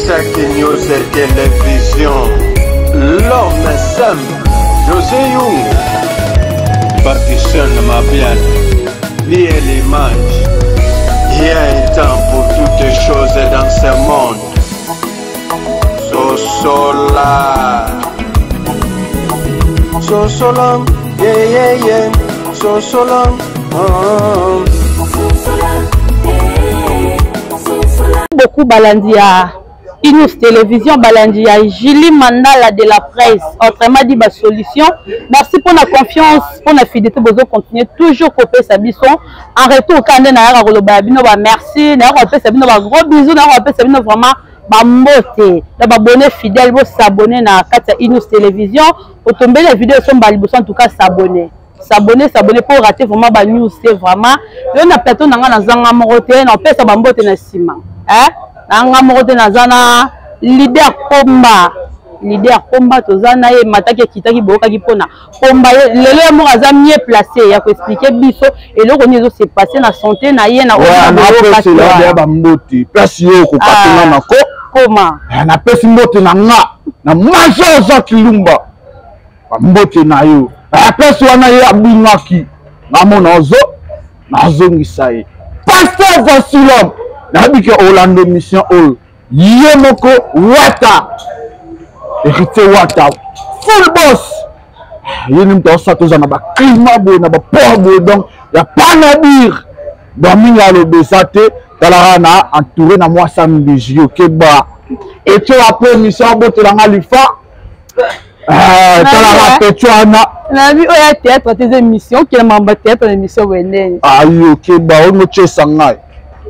Isaac News Télévision. L'homme simple, José Young. Patricia Mabian, Liez l'image. Il y a un temps pour toutes choses dans ce monde. Sosola. Sosola, yeah, yeah, yeah. Sosola, oh. Beaucoup balandi ya Inus Télévision, balandi ya Julie Mandala de la presse, autrement dit ba solution. Merci pour la confiance, pour la fidélité, bozo continuer toujours kopesa biso. En retour kande na yaka koloba bino ba merci, na yaka kopesa bino ba gros bisous, na yaka kopesa bino vraiment ba mbote na ba abonné fidèle, bo s'abonner na kati ya Inus Télévision. Otombele vidéo somba liboso en tout cas s'abonner. S'abonner, s'abonner pour rater vraiment ba news c'est vraiment. Yo na plateau na nga na zanga moko te, na pesa ba mbote na sima. Hein? Na nga moko te na zana leader Pomba. Leader Pomba toza na ye mataki ekitaki boyokaki mpona Pomba ye lelo ye moko aza mieux placé ya ko expliquer biso eloko nini ezo se passer na santé na ye na oyo ya ba mbote place yo okokatela na ko koma. Napesi mbote na nga na Major Jacques Lumba. Mbote na yo. Place wana ye abungaki. Namona ozo nazongisa ye. Pasteur Vasilom, nayebi ke olanda émission oyo. Ye moko Wata. Héritier Wata. Full boss. Ye ni moto asala toza na ba climat boye na ba port boye donc ya pas à dire. Donc mingi aloba eza te, talaka na entouré na mwasi ya mbiji yo keba. Etio après émission abotela nga lifa. Talaka petio wana. Nabi oyo ya théâtre te eza émission, okela makambo ya théâtre na émission boye ndenge. Ayo keba oyo otiesa ngai.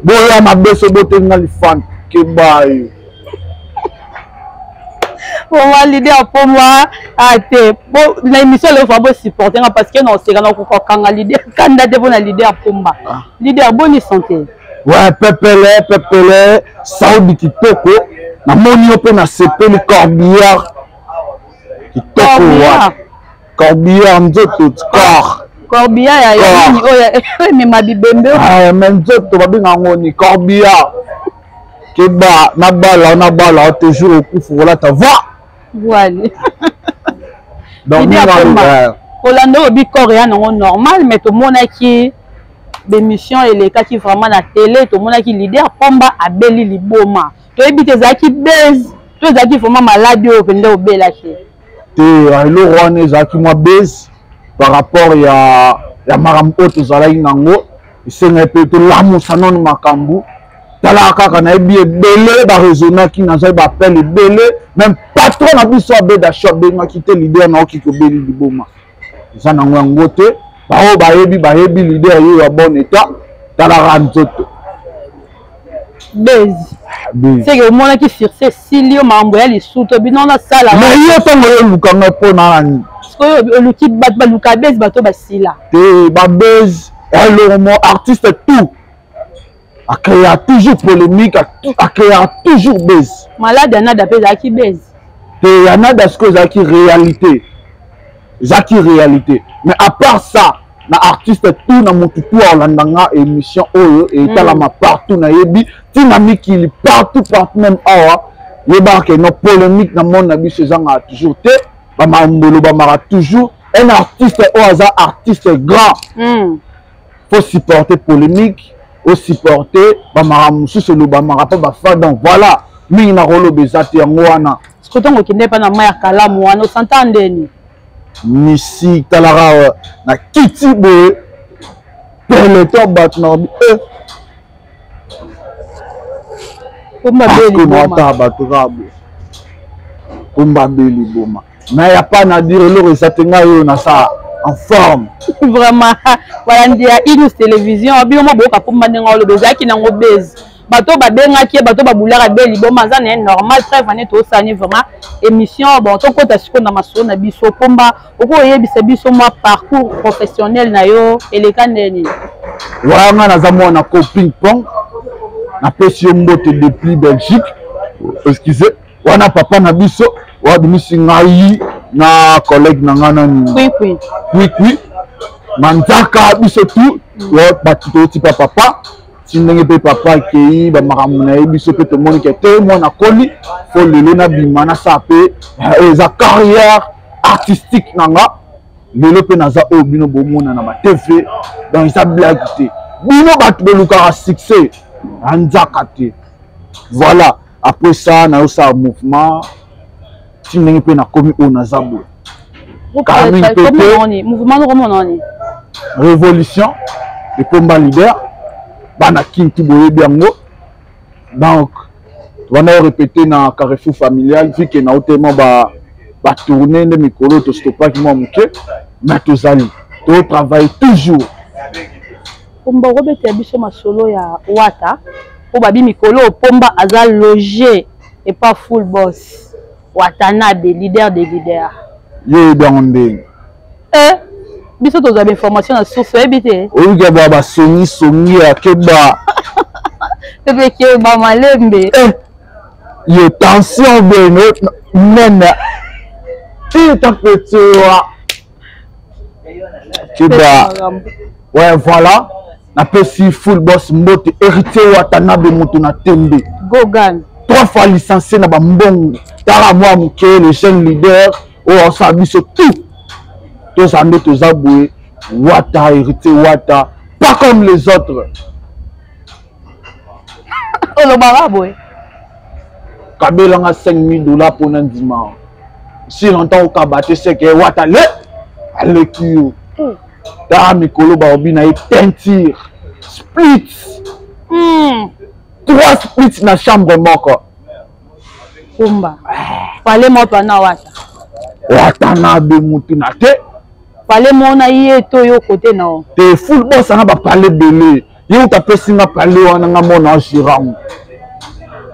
Boya mabe so boteli nga lifani keba yo. Vraiment leader pour moi ah te bo na émission lelo faut bo supporter nga parce que na oseka na kokanga leader kanda te pona leader Pomba. Leader boni santé. Ouais, pepele pepele Saudi kitoko namoni yo mpe nasepeli corbillard kitoko wa corbillard nzoto corps corbillard ya nini oyo emema bibembe me nzoto babenga yango ni corbillard keba nabala nabala toujours okufa kolata va voile. Donc kolanda oyo bikor ya nango normal mais tomonaki bémission elekaki vraiment na télé, tomonaki leader Pomba abeli liboma, toyebi te ezalaki base to ezalaki vraiment maladi oyo mpenza obelaki te. Eloko wana ezalaki mwa base par rapport ya makambo oyo tozalaki nango, esengaki mpe tolamusa nano makambo. Talaka kaka nayebi ebele baraisonnaki, nazali baappel ebele, même patron na biso abeda sho abengaki te leader naoki kobeli liboma eza nango yango te. Baoyo bayebi bayebi leader yo ya bon état, talaka nzoto base seke omonaki surse esili yo makambo ya lisuto bino nasala. Mais yo ntango yo olukanga mpo na nani? Sikoyo oluki bato baluka base, bato basila te babase eloko mo artiste tout acréa toujours polémique, acréa toujours base. Malade ya nada mpe ezalaki base te, ya nada sikoyo ezalaki réalité, ezalaki réalité. Mais à part ça na artiste tout na motu tout aolanda nga émission oyo etalama partout, nayebi ntina mikili partout partout même awa, yebaka ke no polémique na monde na biso ezangaka toujours te, bamakambo elobamaka toujours. Un artiste oyo aza artiste grand faut supporter polémique, osupporter bamakambo mosusu elobamaka mpo bafa. Donc voilà, mingi na koloba eza te, yango wana. Sikoyo ntango okende epa na mai ya kalamu wana, osanta ndeni? Misi talaka na kiti boye peloton bato na babi Pomba. Bato kaka boye pomba beli boma mais ya pas na dire eloko eza te, ngai oyo naza en forme. Vraiment balandi ya Inus Télévision, bino mo boyoka pomba ndenge oloba ezalaki nango base, bato babengaki ye, bato babulaka be liboma aza na ye normal. Trêve ane tosani vraiment émission. Bon, tokota sikoyo na masolo na biso. Pomba, okoki oyebisa biso mwa parcours professionnel na yo eleka ndeni? Waya nga naza mwana ko ping pong, napesi yo mbote depuis Belgique. Excuse wana papa na biso oyo abimisi ngai na collègue na ngai nani Kwikwi. Kwikwi manzaka, biso tu bato touti pa papa. Ti ndenge mpe papa akei bamakambo na ye, biso mpe tomoni ke te, mwana akoli, fo lelo nabima nasala mpe oyo eza carrière artistique na nga. Lelo mpe naza oyo bino bomona na ba TV, donc eza blague te. Bino bato bolukaka succès na nzaka te. Voilà, après ça nayosala mouvement ti ndenge mpe nakomi oyo naza boye. Kala mingi mpe te. Mouvement okomona nini? Révolution ekomba leader, bana kinti boyebi yango. Donc tobanda korépéter na Carrefour familial, vu ke nautema batourne nde mikolo tostopaki mwa moke, mais tozali totravaille toujours. Pomba, okobetela biso masolo ya Wata, mpo babi mikolo Pomba aza loge epa full boss Watanabe, leader de leader. Yo oyebi yango ndenge? Eh, biso tozwa bainformation na source, oyebi te. Oyuka ba basongi songi ya keba. Pepe, keba malembe. Eh, yo tension beno nene itapetewa keba. Ouais, voilà, napesi full boss mbote, Héritier Watanabe, moto na tembe. Gogan. Trois fois licencié na bambongo. Tala mwa moke, le jeune leader oyo asala biso tout tozala nde toza boye. Wata, Héritier Wata, pas comme les autres. Olobaka boye. Kabelanga 5000 dollars mpona ndima. Si longtemps okaba te, seke Wata le aleki yo. Tala mikolo baobi na ye teinture split. Trois split na chambre moko. Pomba, pale moto na Wata. Watanabe mutu na te. Pale mona ye to yo kote na o. Te, full boss anga bapale ebele. Ye moto apesi nga pale wana, nga mona agirango.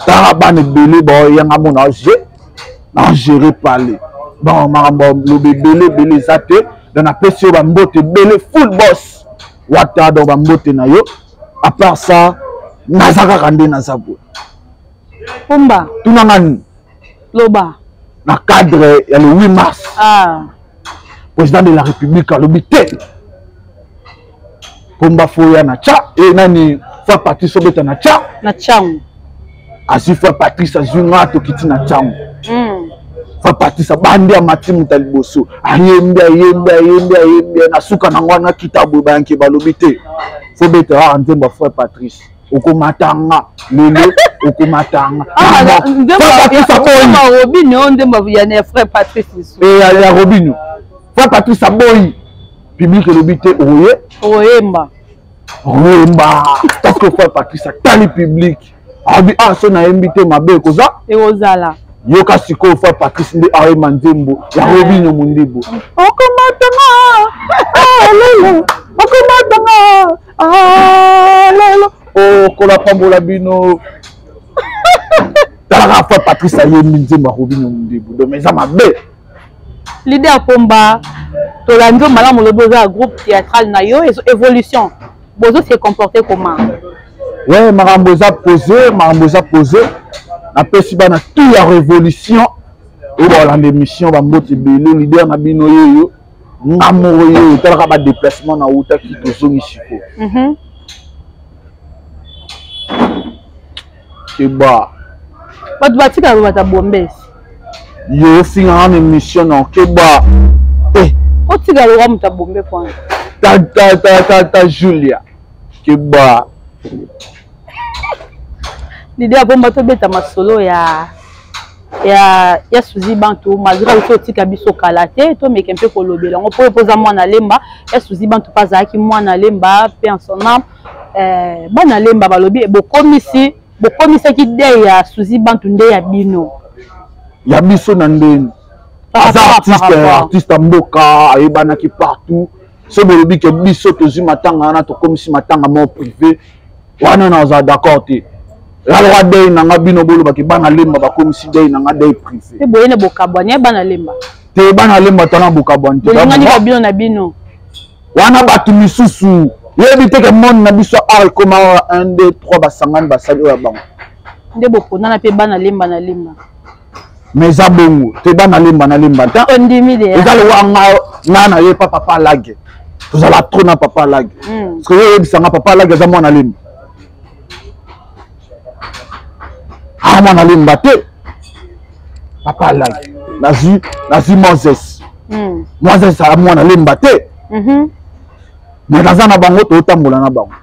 Tala bana ebele baoyanga, mona age na pale. Bon, makambo loba ebele ebele eza te. Donc napesi yo bambote ebele, full boss Wata. Donc bambote na yo. À part ça, naza kaka nde naza boye. Pomba. Tunanga nini? Loba. Na cadre ya le 8 mars, président de la République alobi te, Pomba foya na tya e nani fa Patrice obeta na tya. Na Tshangu. Azwi fa Patrice, azwi nga, tokiti na Tshangu. Fa Patrice abandi, amati moto ya liboso, ayembi, ayembi, ayembi, ayembi. Na suka nango wana kita boye, bayanke balobi te, fo beta kaka nzembo ya frère Patrice, okomatanga lelo, okomatanga. Robinho, nzembo ya frère Patrice. Ya Robinho. Frère Patrice aboyi, public elobi te, oye. Oyemba. Oyemba, parce que frère Patrice atali public, abi ah, so nayembi te, mabe ekoza. Ekozala. Yoka sikoyo, frère Patrice nde ayemba nzembo ya Robinho Mundibu: okomatanga lelo, okomatanga lelo, okola pambola bino. Talaka, frère Patrice ayembi nzembo ya Robinho Mundibu. Donc eza mabe. Leader Pomba, tolandi yo malamu. Olobi oza ya groupe théâtral na yo évolution, bozo se comporter comment? Ouais, makambo eza posé, makambo eza posé. Napesi bana tout ya révolution oyo baolanda émission bambote ebele. Leader na bino yeyo, nga moko yeyo. Talaka badéplacement na utaki, tozongi sikoyo. Keba. Bato batikaka bata bombesi. Yo ofingaka na émission na keba. Eh. Otika lokwa moto abombe kwana. Ta ta ta ta ta Julia, keba. Leader Pomba, tobeta masolo ya Suzi Bantu. Malgré osi otika biso kala te, tomeke mpe kolobela yango mpo mpo oza mwana Lemba. Ya Suzi Bantu mpe azalaki mwana Lemba mpe en son âme. Bana Lemba balobi bokomisi, bokomisaki de ya Suzi Bantu nde ya bino. Ya biso na ndeni? Aza artiste, artiste ya mboka, ayebanaki partout. So bolobi ke biso tozwi matanga wana, tokomisi matanga moko privé wana, naza d'accord te. Yalwa deuil na nga, bino bolobaki bana Lemba bakomisi deuil na nga deuil privé. Mpe boye na bokabwani ya bana Lemba? Te, bana Lemba tana bokabwani te. Bolingani ka bino na bino. Wana bato misusu yebi te ke monde na biso art ekoma 1 2 3, basangani, basali oyo ya bango. Nde boponana mpe bana Lemba na Lemba. Mais eza bongo te, bana Lemba na Lemba te. Ondimi de. Eza lowa nga na ye pa papa Lage, tozala trop na papa Lage. Parce que ye oyebisanga papa Lage aza mwana Lemba. Amwana lemba te. Papa alaki. Nazwi nazwi Moses. Moses amwana lemba te. Mais naza na bango, totambola na bango.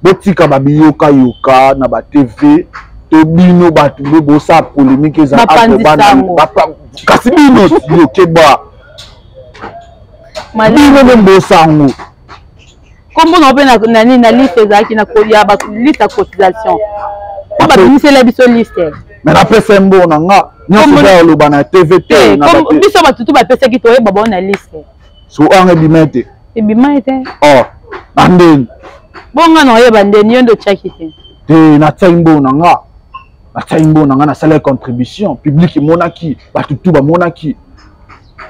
Botika babiyokayoka na ba TV to bino bato nde bosala polémique eza kasi bino yokeba bino nde bosango. Kombo na mpe nani na liste ezalaki na ya liste ya cotisation po babimisela biso liste. Mais napesa mbongo na nga nyonso eza ya oloba na TV te. Biso bato tu bapesaki, toyeba bango na liste. So anga ebima te. Ebima te. Oh, na ndeni? Bonga na oyeba ndeni, yo nde otiaki te. Te, natiaki mbongo na nga, natiaki mbongo na nga, nasalaki contribution publique, emonaki bato tu bamonaki.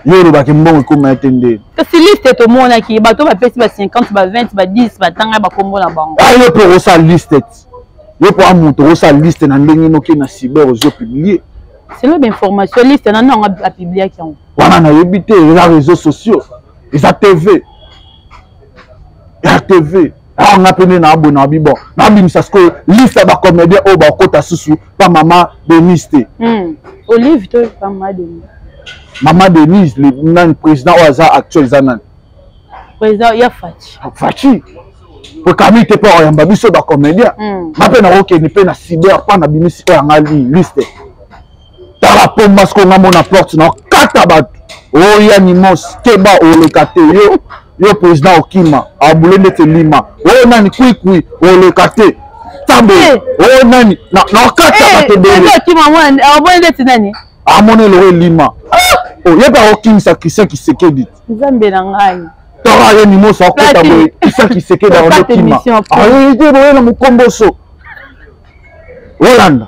Yo olobaki mbongo ekóma ye te, ndeni? Kasi liste tomonaki bato bapesi ba 50, ba 20, ba 10, batanga bakombo na bango. Yo mpe okosala liste ti yo mpo amoto okosala liste na ndenge noki na cyber ozwi opublie. Selon bainformation, liste na nango apubliaki yango. Wana nayebi te, eza réseaux sociaux, eza TV ya TV. Awa nga mpe nde naboye na bi bon, nabimisa sikoyo liste ya bacomédien oyo bakota susu pa mama Denise te. Olive to pa mama Denise? Mama Denise nani? Président oyo aza actuel eza nani? Président ya Faci. Faci po kami te mpo akoyamba biso bacomédien. Nga mpe nakokende mpe na cyber mpa nabimisi oyo yanga liste. Tala pomba sikoyo, nga mona porte na kata bato oya nimos keba oleka te. Yo yo président okima abule ndeti elima oyo nani kwikwi oleka te tambo oyo nani na kata bato ebele. Amoni ndeti nani? Amoni eloko elima ye mpe akokimisa Christian Kisekedi. Nzambe na ngai! Tala ye nimoso akota boye, Christian Kisekedi akokima aye boye na mokomboso olanda.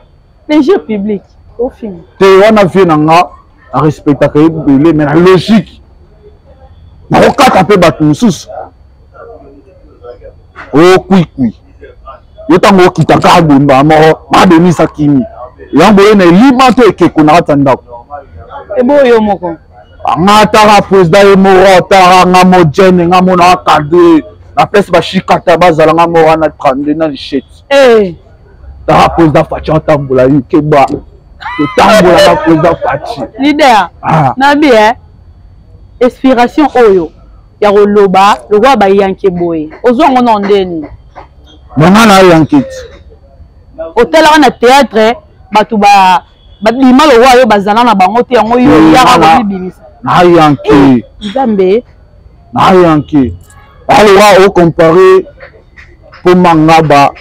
L'injure publique ofimi. Te, wana vie na nga arespectaka ye ebele, mais na logique nakokata mpe bato mosusu okwikwi. Yo ntango okita kaka bomba moko madenisa kimi yango boye na elima to ekeko na kati ya ndako. Eboyo yo moko. Nga tara président ye moko atara nga mojene nga mona akadre na place bashikata bazala nga moko wana 32 na lisheti. Tara président Faci atambola yukeba, totambola na président Faci. Leader nabi inspiration oyo ya koloba lokola bayanke boye, ozwa yango na ndeni? Mama na yanke ti. Otalaka na théâtre bato babima lokola yo, bazala na bango te, yango yo yaka komibimisa? Na yanke. Nzambe! Na yanke aloka ocompare mpo ngaba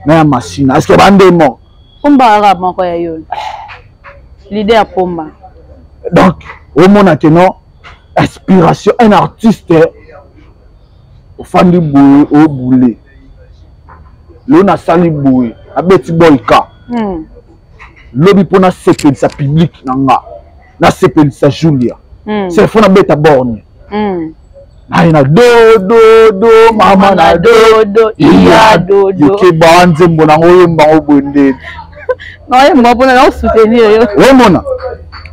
na ya masina, est ce que bandemo? Pomba kaka moko ya yo, leader Pomba. Donc omona ke non, inspiration, un artiste ofandi boye obule lelo nasali boye abeti boyka lobi mpo nasepelisa public na nga, nasepelisa Julia. C'est faut nabeta borne naye na do do do mama na do do iya do do. Yokeba nzembo nango oyembango boye ndeni? Naoyemba mpona naosoutenir yo. Omona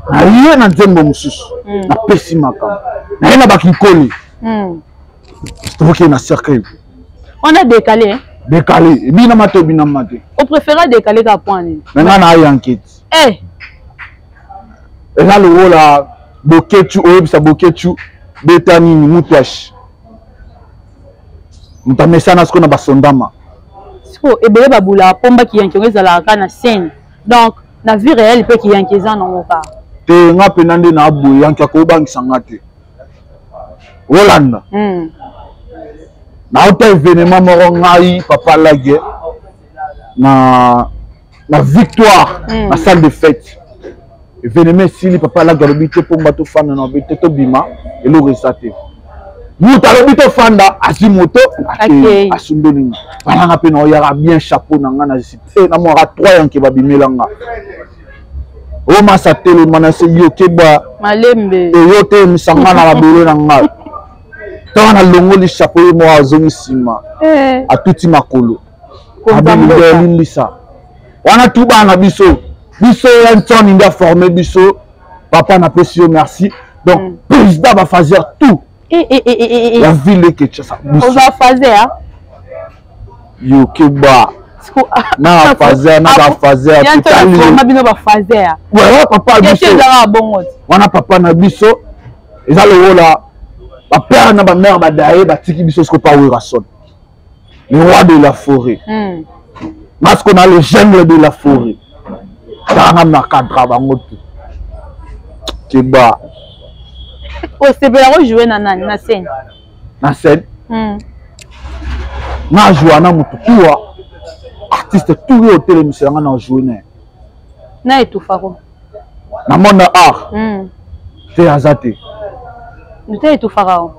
naye na nzembo mosusu napesi makambo naye na bakinkoli tokoki na cercueil. Wana décalé. Décalé ebinama te, ebinama te. Opréféra décalé ka point nini? Me nga na ayanketi eza lokola Boketu oyebisa Boketu beta nini mutu ashi moto amesana sikoyo na basondama. Sikoyo ebele babulaka pomba kiyanki yango ezalaka kaka na scène, donc na vie réelle mpe kiyanki eza nango kaka? Te, nga mpena nde na boye yanki akobangisa nga te, olanda. Nauta événement moko ngai papa lage na Victoire, na salle de fête. Événement esili, papa lage alobi te mpo bato fanda na alobi te tobima, eloko eza te. Moto alobi tofanda, azwi moto akei asundoli nga balanga mpe na oyaka bien chapeau na nga na zip namwaka trois yanke babimela nga omasa telema na se yokeba. Malembe. Eyo telemisa nga na mabele na ngai. Ntango nalongoli chapeau, ye moko azongi nsima, atuti makolo, abilinde olimbisa wana tu bana biso biso ya ntoni nde aforme biso. Papa, napesi yo merci. Donc président bafaser tout ya ville Kinshasa. Oza faser? Yokeba. Na bafaser, na bafaser. Totali bino bafaser. Wana papa biso ezalaka bongo. Wana papa na biso eza lokola bapère na bamère badaye batiki biso siko pa Werrason, le roi de la forêt. Nga siko na le jungle de la forêt, tanga na cadre bango tu keba. Osepela kojoue na nani na scène? Na scène? Na joua na motu tuwa, artiste tout oyo otelemisela nga na joue na ye. Na etufako? Na monde art te, aza te. Te, etufaka o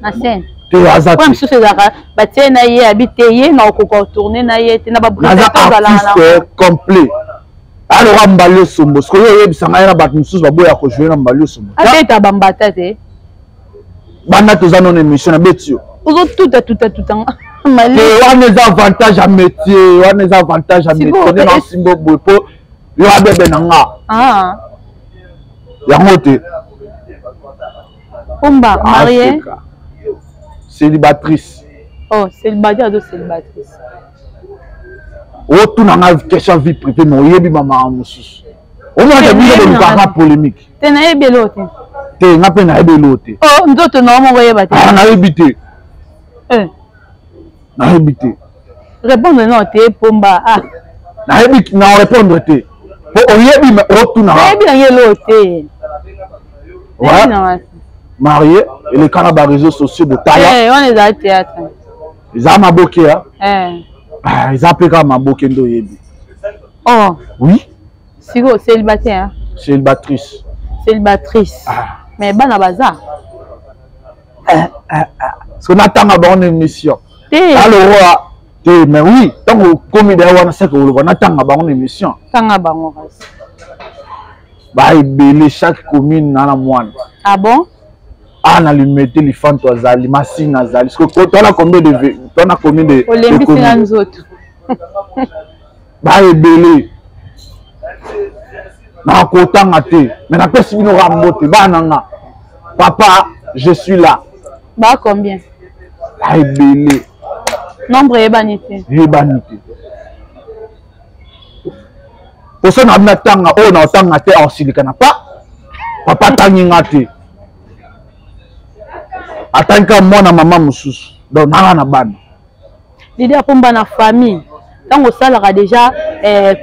na scène? Te, aza te. Mosusu ezalaka batie na ye, abi te, ye na okoka otourne na ye te na. Naza artiste complet. Aloka Mbali Osombo, sikoyo oyebisa ngai na bato mosusu baboya kojoue na Mbali Osombo. Abeta bambata te. Banda toza nona émission na beti yo. Ozotuta tuta tuta. Te, wana eza avantage ya métier, wana eza avantage ya métier nde nasimba boye mpo yo abebe na nga yango te. Pomba, marié? Célibatrice. Oh, célibataire, azo célibatrice. Otuna nga question vie privée, mais oyebi bamaka mosusu, omonaka bino bolukaka polémique. Te, nayebi eloko te. Te, nga mpe nayebi eloko te. Oh, nzoto na yo moko oyeba te? Nayebi te, nayebi te. Répondre non te, Pomba, ah. Nayebi na répondre te po oyebi, mais otuna. Nayebi nange eloko te. Ouais, marié eleka na baréseaux sociaux, botala. Wana ezala théâtre. Eza maboke ya, eza mpe kaka maboke nde oyebi. Oh. Oui. Sikoyo célibataire? Célibatrice. Célibatrice. Mais bana baza? So natanga bango na émission? Te. Alokola te, mais oui, ntango okomi daya wana seke oloba natanga bango na émission. Tanga bango kasi. Baebele, chaque commune na na mwana. Ah bon? Ah, na Limete Lifanto azali, Masina azali. Tona combien de, tona combien de? Olembisi na nzoto. Baebele, nakotanga te, mais napesi bino kaka mbote, bana nga, papa je suis là. Ba combien? Baebele. Nombre eyebani te? Eyebani te. Poso na bino tanga oyo na otanga te, aosilika na pa papa atangi nga te, atangi kaka mwana mama mosusu, donc nanga na bana. Leader Pomba, na famille, ntango osalaka déjà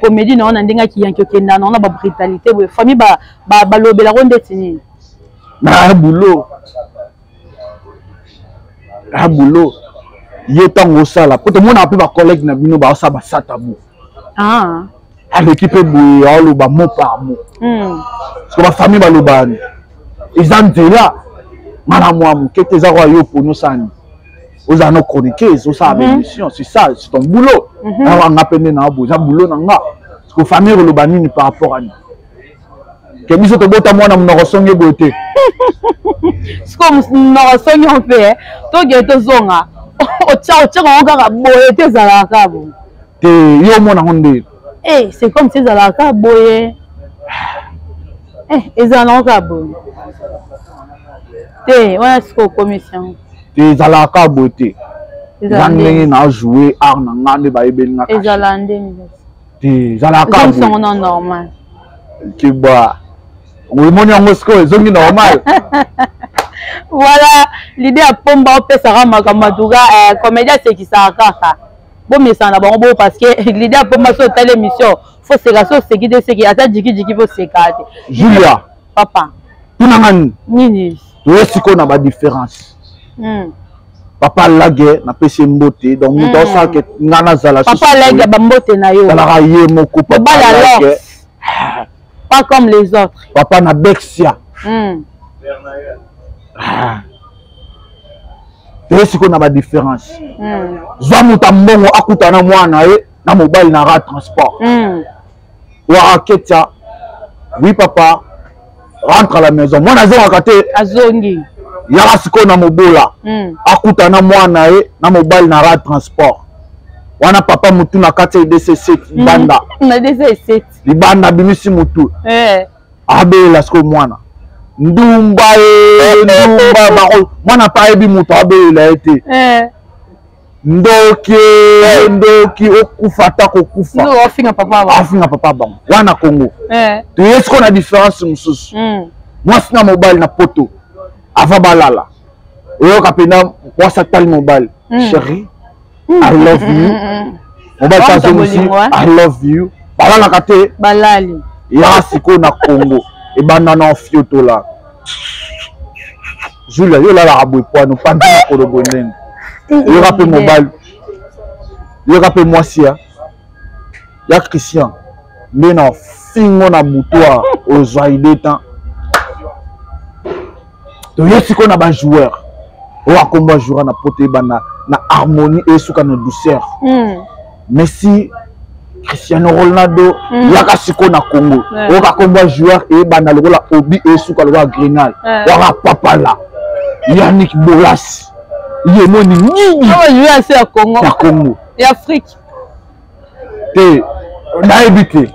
comédie na yo na ndenge akiyanki, okenda na yo na babrutalité boye, famille balobelako ndeti nini? Na boulot, na boulot ye ntango osala, po tomonaka mpe bacollègue na bino baosala basata bo. Aleki mpe boye, aoloba mot par mot. Parce que bafamille balobani eza nzela mana mwa moke te, eza kaka yo poni osala nini, ozala no chroniqueuse, osala baémission, c'est ça, c'est ton boulot. Awa nga mpe nde na boye, eza boulot na nga. Parce que famille koloba nini par rapport à nini ke biso tobota mwana monoko songi boye te? Siko monoko songi mpe tokee, tozonga, otya otyaka yango kaka boye te, ezalaka kaka boye? Te, yo omona yango nde. Eh, c'est comme si ezalaka kaka boye. Eh, ezala nango kaka boye te, wana sikoyo okomisi yango. Te, ezalaka kaka boye te, eza ndenge na joue art na nga nde bayebeli nga. Ezala ndenge. Te, ezalaka kaka boye na normal. Keba, omoni yango sikoyo ezongi normal. Voilà, l'idée ya Pomba, opesaka makambo atuka comédie asekisaka kaka, bomesana na bango bo, parce que l'idée ya Pomba, so otali émission, fo seka, so oseki te, seki ata jikijiki, mpo oseka te. Julia. Papa. Tuna nini? Nini? Toye sikoyo na badifférence. Papa Lage, napesi ye mbote, donc moto aosalaka nga nazala. Papa Lage, bambote na yo. Talaka ye moko papa Lage. Pas comme les autres. Papa na Bexia. Toye sikoyo na badifférence. Zwa moto ya mbongo, akutana mwana ye na mobali na ra transport. Wara ketia, oui papa, rentre à la maison, mwana azongaka te. Azongi. Yaka sikoyo na mobola, akutana mwana ye na mobali na ra transport wana, papa motu na kati ya edc libanda. Na dc. Libanda, abimisi motu, abelela sikoyo mwana ndumba ye ndumba. Mwana mpe ayebi moto abelela ye te. Ndoki, ndoki, okufa ata kokufa. Afinga papa bango, afinga papa bango wana Congo. Toye sikoyo na différence mosusu. Mwasi na mobali na poto, avant balala, oyoka mpena mwasi atali mobali: "Chéri, I love you." Mobali mpe azongisi: "I love you." Balalaka te. Balali. Yaka sikoyo na Congo, ebanda na ofiotola. Julia, yo olalaka boye pwano panzi makolo boye ndenge? Yoka mpe mobali, yoka mpe mwasi ya Christian nde na fingo na butoir, ozwa ide temps. Toye sikoyo na bajoueur oyo akombo ajoura na poto, ebanda na harmonie, esuka na douceur. Messi, Cristiano Ronaldo. Yaka sikoyo na Congo, oyoka kombo ya joueur, eyebanda lokola obi, esuka lokola grenade. Waka papala Yannick Bolas, ye moni nini? Ya Congo. Ya Congo. Ya Afrique. Te, nayebi te.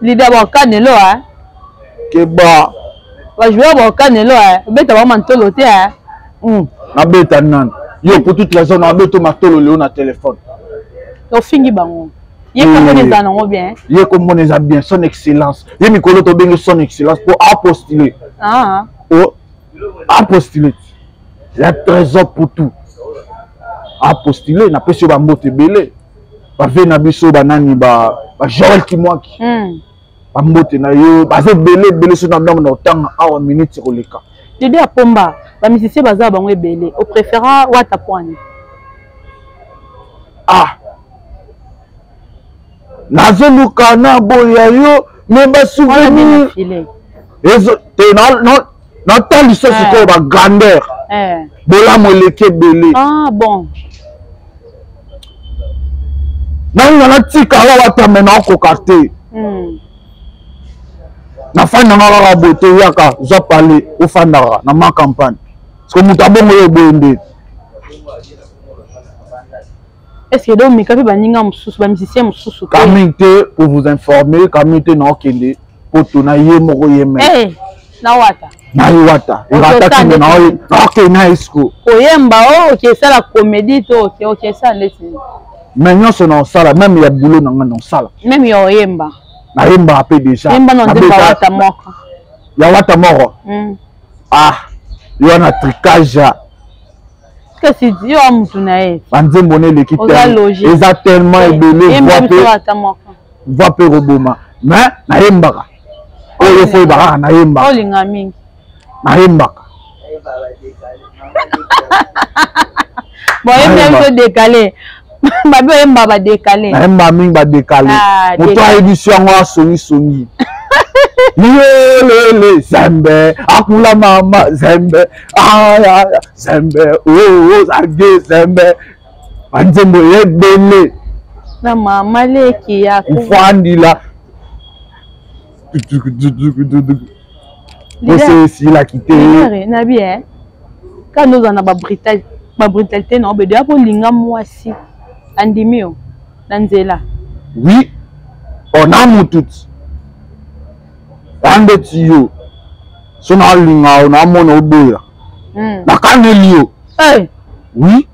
Leader baokanelo a Keba. Bajoueur baokanelo a obeta bango mantolo te a. Nabeta nani? Yo, pour toute raison, nabeta matolo leo na telefone. Ofingi bango, ye komona eza nango bien. Ye komona eza bien, son excellence. Ye mikolo tobenge son excellence mpo apostule. O apostule ya Trésor pour tout apostule. Napesi yo bambote ebele, bave na biso banani, ba Joel Kimwaki. Bambote na yo baza ebele ebele. So na ndambo na otanga awa, minute koleka. Dede ya Pomba, bamusicien baza bango ebele, opréféra Wata Pwani? Ah, nazoluka naboya yo, me basouvenir te natalisa sikoyo bagrandeur, bolamu eleki ebele. Ah, bon. Nalinga natika wa Watame, naokoka te. Nafandi nanga kaka boye te. Yaka, zwa pale, ofandaka na ma campagne, parce que moto abongo yo boye nde. Est ce que donc meka mpe baninga mosusu, bamusicien mosusu? Camille te, pour vous informer, Camille te, naokende poto na ye moko ye me. Hey, na Wata? Na ye Wata erataki, me naokende na esco. Koyemba o oke esala comédie to oke esala ndeti? Mais nyonso na osala, même ya boulot na nga na osala. Même ya oyemba? Nayembaka mpe déjà. Yemba na nzembo ya Wata moko. Ya Wata moko? Ah, yo wana tricage ya Kasi yo wa mutu na ye. Banzembo na eleki, eza tellement ebele, voix mpe koboma, mais nayembaka oyo fo oyeba kaka nayembaka. Olinga mingi. Nayembaka. Bon, oyembi biso décalé, babi oyemba badécalé. Nayemba mingi badécalé. Moto ayebisi yango asongisongi liyelele zembe akula mama zembe aya zembe oo zage zembe, banzembo ebele. Na mama leki ya kufandila ose esilaki te. Nabi e kaka ozala na babrutalité na obedo ya kolinga mwasi andimi yo na nzela. Oui, ona mutu ti andeti yo so nalinga yo, namona oboya, nakaneli yo. Oui.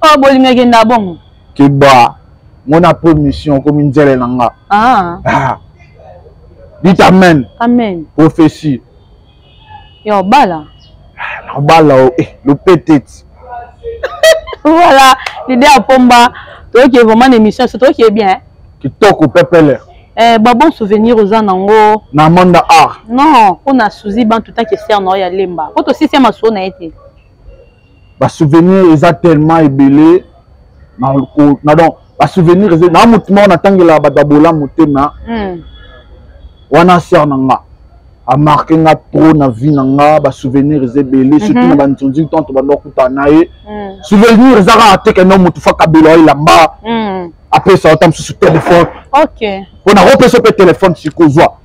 Oh, bolingo ekenda bongo. Keba, mona po mission okomi nzele na nga. Ah. Dites amen. Amen. Prophétie. Yo bala. Bala o eh, lopete ti. Voilà, l'idée ya Pomba, toyoki vraiment na émission so toyoki bien. Kitoko pepele. Eh, ba bon souvenir oza nango? Na monde art? Non, mpona Suzi Bantu, tant que sœur na oyo ya Lemba, po tosisi masolo na ye te. Basouvenir eza tellement ebele na donc basouvenir eza na motu moko natangelaka bato ya bolamu te, ma wana sœur na nga amarqué nga trop na vie na nga. Basouvenir eza ebele, surtout na banzonzi ntanto banda okutana na ye. Souvenir eza kaka te kende motu fa kabela elamba, apesa ata mosusu telefone. Mpo nakopesa mpe telefone sikozwa.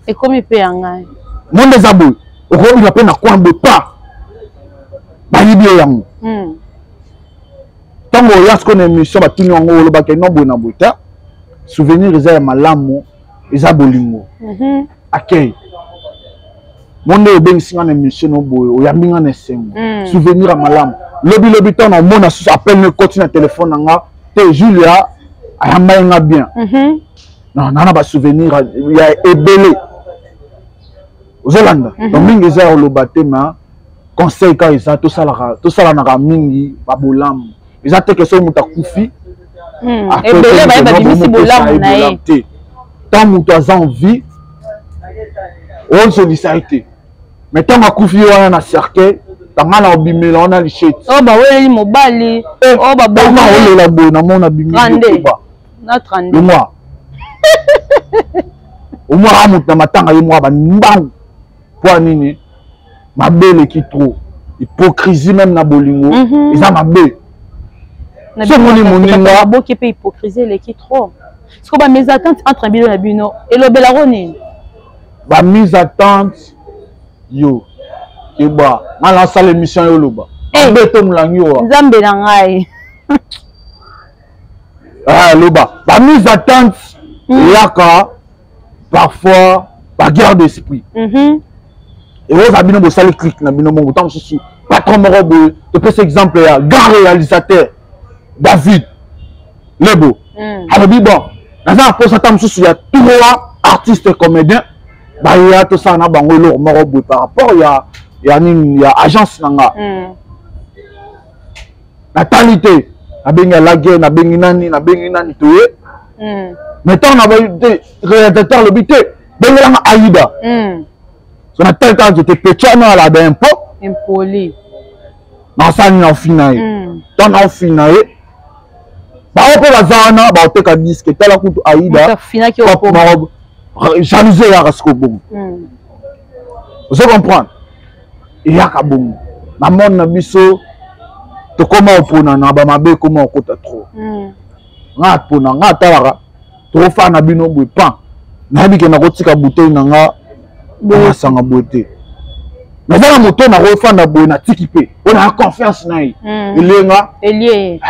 Ekomi mpe ya ngai. Monde eza boye, okobima mpe na coin boye pa bayibi yo yango. Ntango oya sikoyo na émission, batuni yango, olobaka eno boye na boye te. Souvenir eza ya malamu, eza bolingo. Akei. Mo nde obengisi nga na émission no boye, oyambi nga na esengo. Souvenir ya malamu. Lobi lobi ntango namona susu appel no ekoti na telefone na nga te, Julia ayambaki nga bien. Non, na na ba souvenir ya ebele. Ozolanda. Donc mingi eza ya koloba te, mais conseil kaka eza tosalaka, tosalanaka mingi babolamu. Eza te ke soki moto akufi, ebele baye babimisi bolamu na ye te. Tant moto aza en vie, ozongisa ye te, mais ntango akufi ye wana na cercueil, tanga na obimela wana lichete. Oyo baweleli mobali, oyo baboma, olela boye, namona bimi na 32 mwa omwaka moto na matanga ye mwa bambangu. Mpo nini? Mabe eleki trop, hypocrisie même na bolingo eza mabe. So omoni moninga boki mpe hypocrisie eleki trop. Siko ba mésentente entre bino na bino elobelako nini? Ba mésentente, yo keba, nga nasala émission, yo oloba mabe to molangi owa. Nzambe na ngai. Ah, loba ba mésentente eyaka parfois ba guerre d'esprit. Eoza bino bosali clique na bino mongo, ntango mosusu patron moko boye, topesa exemple ya grand réalisateur David Lebo, alobi: bon, naza na mposa ata mosusu ya trois artistes comédien baya tosala na bango eloko moko boye par rapport ya nini, ya agence na nga. Natali te, nabengi alage, nabengi nani, nabengi nani, toye. Mais ntango na te, réalisateur alobi te, bengelanga Aida. So natali kaka kete pechano alada impo impoli. Nasala nini? Naofina ye. Ntango naofina ye, bango mpe baza wana baoteka disque. Tala kutu Aida, jalousie eyaka siko bongo. Ozo comprendre? Eyaka bongo na monde na biso. Tokóma opona na bamabe, ekóma okota trop. Nga apona, nga atalaka, tokofana na bino boye pan, nayebi ke nakotika bouteille na nga masanga boye te. Naza na moto nakofanda boye, natiki mpe mpo na confiance na ye, elenga. Elie.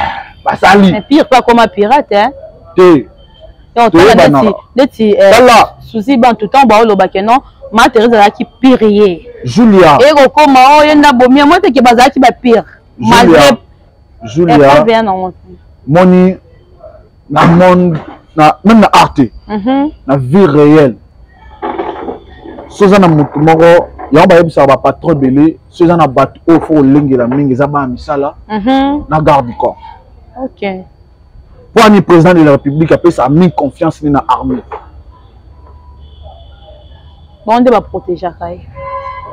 Basali. Pire pas comme pirate. Te. Neti Suzi Bantu, ntango baolobake non, Ma Thérèse azalaki pire ye. Julia. Ekokoma oyo nda bomi yango teke bazalaki bapire malgré. Julia, moni na monde na même na art, na vie réelle, so eza na motu moko yango bayebisaka bapatron ebele, so eza na bato oyo fo kolengela mingi, eza bana misala na garde du corps. Mpo ani président de la République apesaka mingi confiance ni na armée. Bango nde baprotégeaka ye.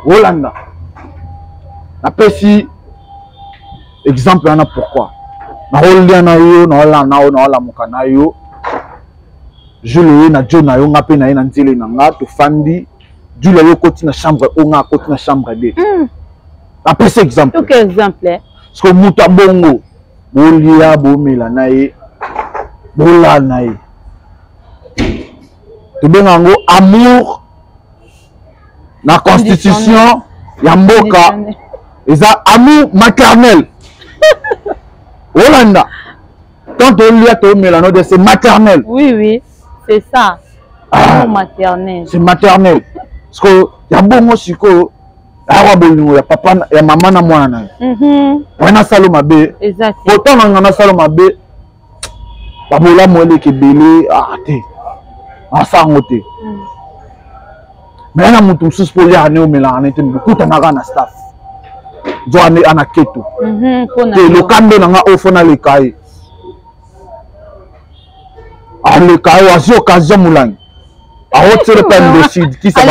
Olanda, napesi exemple wana. Pourquoi? Nakolia na yo, naolala na yo, naolamuka na yo. Jules ye na jo na yo, nga mpe na ye na nzele na nga, tofandi. Jules yo okoti na chambre oyo, nga akoti na chambre d. Napesi exemple. Ok, exemple. Parce que moto abongo, bolia, bomela na ye, bolala na ye, tobenga yango amour. Na constitution ya mboka eza amour maternel. Olanda, quand tolia, tomela no, c'est maternel. Oui, c'est ça. Ah, maternel. C'est maternel, parce que ya bongo sikoyo awa bolingo ya papa, ya mama na mwana na ye wana nasala mabe, pourtant nanga nasala mabe, babolamu eleka ebele. Ah te, asala yango te. Mais na moto mosusu mpo oliaka ne, omelaka ne te, bokutanaka na staff, nzoka nde ana keto te. Lokando na nga oyo fo naleka ye, aleka oyo azwi occasion, molangi aotiele mpe ndoside. Kisa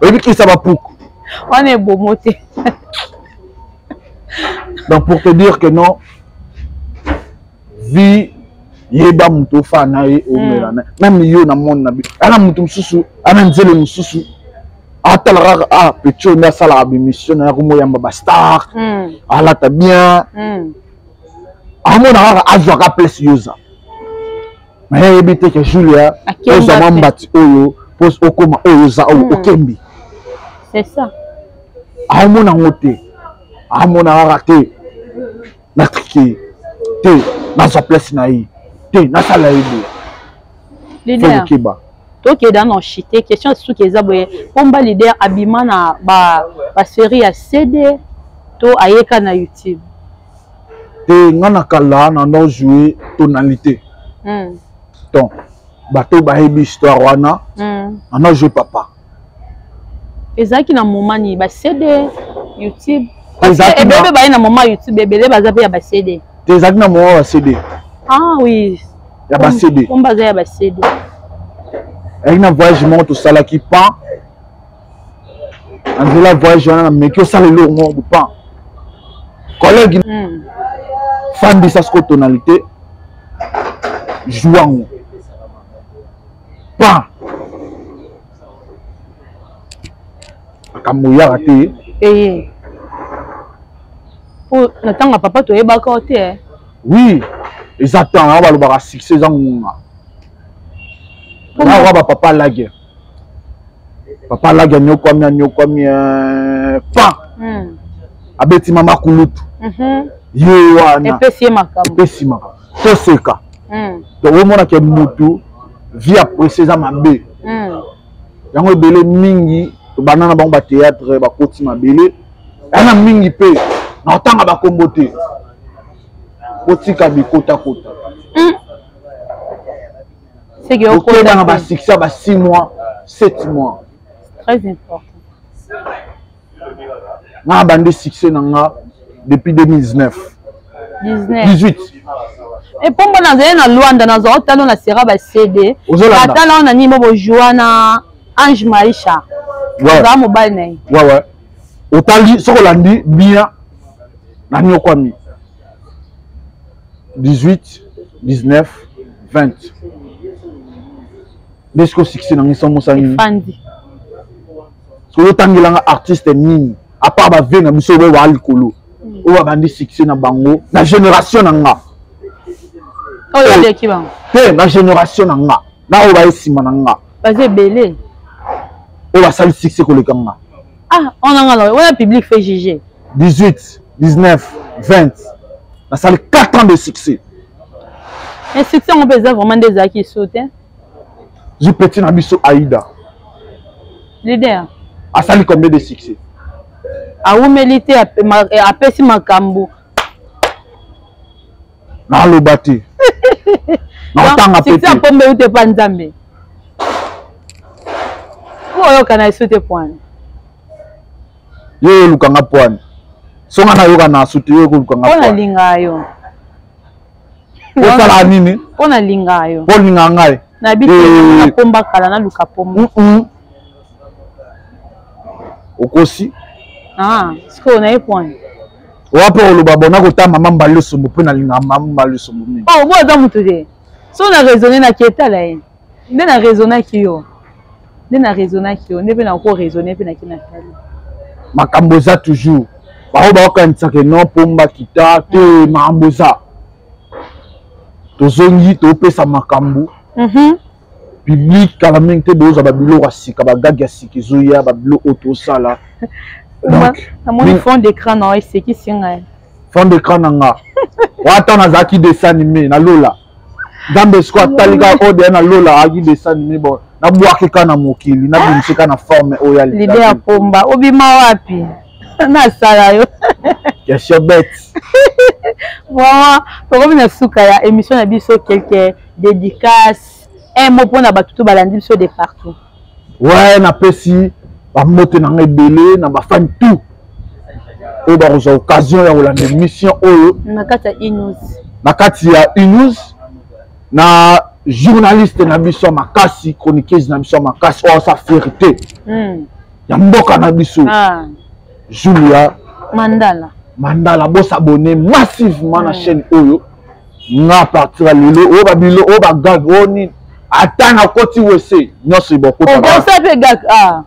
oyebi kisa bapuku. Wana ebomo te. Donc pour te dire que non, vie, yeba moto ofaa na ye, omela na même yo na monde na bi ana moto mosusu, ana nzele mosusu, atala kaka: ah, petit oyo nde asalaka bémission na ya komoyamba bastar, alata bien, amona kaka azwaka place yo oza. Mais ayebi te ke Julia ozwa mwa mbati oyo mpo okóma oyo oza oyo, okembi. C'est ça. Aomona yango te, amona kaka te natrike te, nazwa place na ye te, nasala ye boye. Leader. Kokeba. Tokenda na chite question suki eza boye. Pomba leader abima na ba ba série ya CD to ayeka na YouTube. Te, nga na kala na ndo jouer tonalité. Donc bato bayebi histoire wana. Na ndo jouer papa. Ezalaki na moment ni ba CD, YouTube. Ebele baye na moment YouTube, ebele baza pe ya ba CD. Te, ezalaki na moment ba CD. Ah oui. Ya ba CD. Pomba aza ya ba CD. Ezalaki na voyage moko tosalaki pan. Na nzela voyage wana nameki osala eloko moko pan. Collègue fandisa siko tonalité jouango pan. Makambo eyaka te. Eye. Po na ntango ya papa toyebaka yo te. Oui, eza temps yango balobaka succès eza ngonga. Naoka ba papa lage. Papa lage anyokwami anyokwami pan. Abeti mama kulutu. Ye wana. Epesi ye makambo. Epesi makambo. Toseka. Donc omonaka mutu vie ya presse eza mabe. Yango ebele mingi tobanda na bango ba théâtre bakoti mabele. Yana mingi pe na otanga bakombo te. Botika bikotakota. Okenda na ba succès ba 6 mois, 7 mois. Très important. Nga bandi succès na nga depuis 2019. 18. Et pombo nazali na Luanda nazwa otalo na sera ba CD. Atala na nini bo joua na Ange Maisha. Ouais. Mobali na ye. Ouais ouais. Otali soko landi bien na nyokwami. 18, 19, 20. Ndesko succès na ngisa mosa nini? Fandi. Soko otangelanga artiste nini à part ba vie na biso oyo ba likolo. Oyo babandi succès na bango na génération na nga. Oyo eleki bango. Te, na génération na nga. Na oyo baye nsima na nga. Baza ebele. Oyo basali succès koleka nga. Ah, on a nga wana public fait juger. 18, 19, 20. Nasali 4 ans de succès. Mais succès on peut dire vraiment des acquis sautent. J'ai petit na biso Aïda. Leader. Asali combien de succès? Awumeli te apesi makambo. Naloba te. Naotanga pe te. Succès pombe ute pa Nzambe. Oyoka na esu te poane. Yo olukanga poane. Songa nayoka na su te yo olukanga poane. Pona linga yo. Osala nini? Pona linga yo. Pona linga ngai. Na bi na pomba kala na luka pomba. Okosi. Ah, sikoyo na ye poane. Owa mpe oloba bona kota mama Mbali Osombo mpe nalinga mama Mbali Osombo mingi. Oh, bo aza motu te. So na raisonner na ketala ye. Nde na raisonnaki yo. Nde na raisonnaki yo, nde mpe na ko raisonner mpe na kina tali. Makambo eza toujours. Bao baokanisaka non pomba kita te makambo eza. Tozongi topesa makambo. Public kala mingi te bozwa ba biloko ya sika, ba gag ya sika ezoya, ba biloko oyo tosala. Donc, namoni fond d'écran na esekisi ngai. Fond d'écran na nga. Wata nazalaki dessin animé na Lola. Nzambe siko atali kaka oyo deya na Lola ayaki dessin animé bon nabwaki kaka na mokili nabimisi kaka na forme oyo ya Leader ya pomba obima wapi? Nasala yo. Question bête. Vraiment, tokomi na suka ya émission na biso, quelques dédicaces, un mot mpona bato to balandi biso de partout. Ouais, napesi bambote na ngai ebele na bafani tout oyo bakozwa occasion ya kolanda émission oyo na kati ya E-News. Na kati ya E-News, na journaliste na biso ya makasi, chroniqueuse na biso ya makasi oyo asa fierté ya mboka na biso. Julia Mandala. Mandala, bo s'abonner massivement na chaîne oyo. Nga partir ya lelo oyo ba bilo oyo ba gag oyo nini ata na koti wese nyonso ebokota. Okosa pe gag ah.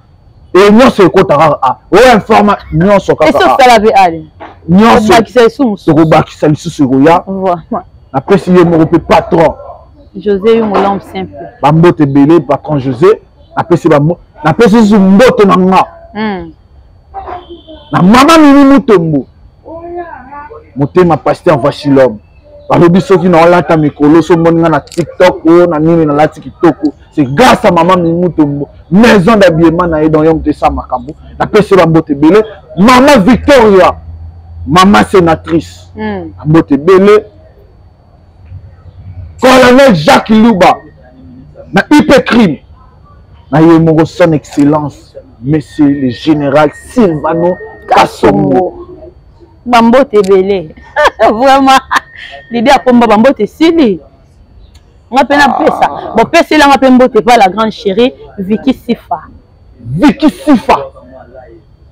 E nyonso ekota kaka a oyo informa nyonso kaka. Esi osala pe ale. Nyonso. Obakisa lisusu. Tokobakisa lisusu ekoya. Napesi ye moko pe patron. José Yungo l'homme simple. Bambote ebele patron José, napesi bambo, napesi lisusu mbote na nga. Na mama Mimi Mutombo. Motema pasteur voici l'homme. Balobi soki na olata mikolo so moni nga na TikTok o na nini nalati kitoko. C'est grâce à mama Mimutombo, maison d'habillement na ye, donc yo moto esa makambo. Napesi bambote ebele. Mama Victoria, mama sénatrice, bambote ebele. Colonel Jacques Luba na IP Crime, na ye moko son excellence monsieur le général Silvano Kasongo. Bambote ebele vraiment. L'idée akomba bambote esili, nga mpe napesa bopeselanga mpe mbote pa la grande chérie Vicky Sifa. Vicky Sifa,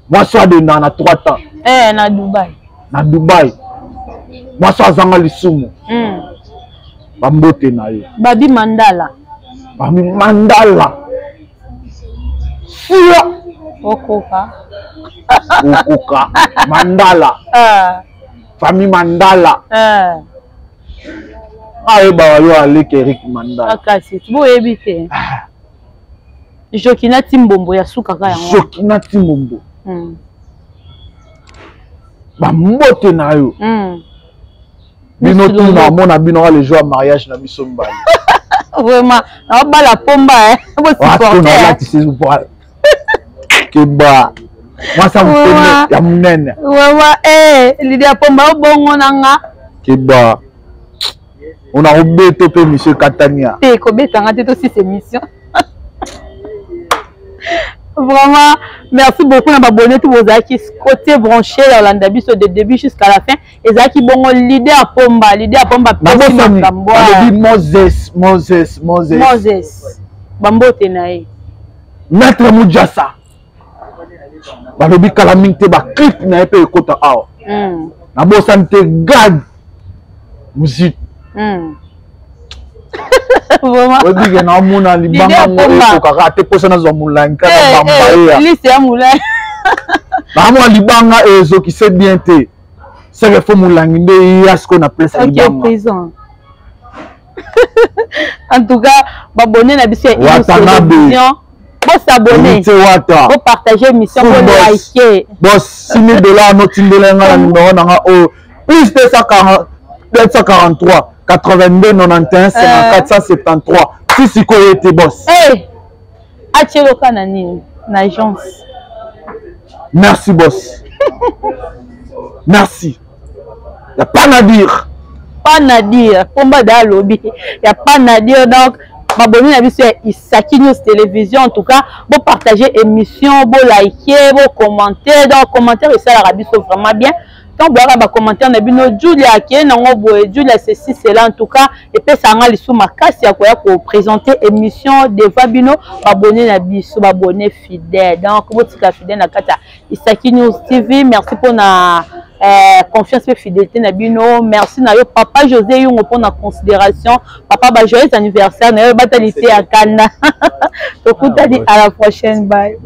mwasi adenda na 3 temps. Eh, na Dubai. Na Dubai, mwasi azanga lisumu. Bambote na ye. Babi Mandala. Babi Mandala sia. Okoka. Okoka Mandala. Ah. Famille Mandala. Ah. Ayebaka yo aleki Eric Mandala. Kasi boyebi te. Jokina Timbombo ya suka kaka yango. Jokina Timbombo. Bambote na yo. Bino tuna amona bino ka le jour ya mariage na biso mibale. Vraiment, naobala pomba bosupporte. Keba mwasi ya motene ya monene. Vraiment, Lidia Pomba obongo na nga. Keba ona obeto mpe monsieur Katania. Te, kobetanga te, tosisa émission. Vraiment, merci beaucoup na babone tout bozalaki côté branché ya olanda biso de début jusqu'à la fin. Ezalaki bongo leader Pomba, leader Pomba. Nabosani, balobi Moses, Moses, Moses. Moses, bambote na ye. Maître Mujasa, balobi kala mingi te baclip na ye mpe ekota awa. Nabosani te Gad Muziki. Oyebike naomona libanga yango ekokaka te mposa nazwa molangi kaka bambaye. Liste ya molangi. Naamona libanga ezokise bien te, seke fo molangi nde ya sikoyo na place ya libanga. Prison. En tout cas, babone na biso ya Watanabe, bosabone, bopartage émission, bolike. Bos 6000 $ notindela nga na numero na nga oyo plus 243 82 91 54 173. Ti sikoyo ete bos. Atieloka na nini na agence. Merci boss, merci, ya pas à dire. Pas à dire, pomba da alobi ya pas à dire. Donc baboni na biso ya Isaki News Télévision, en tout cas bopartage émission, bolike, bocommenter. Donc commentaire esalaka biso vraiment bien. Ntango boyaka bacommentaire na bino, Julia akeye nango boye, Julia ceci cela, en tout cas epesaka lisu makasi ya koya koprésenter émission devant bino babone na biso, babone fidèle. Donc botika fidèle na kati ya Isaki News TV. Merci mpona confiance mpe fidélité na bino. Merci na yo papa José Yungo mpona considération. Papa, ba joyeux anniversaire na yo, batali te ya kanda. Tokutani à la prochaine, bye.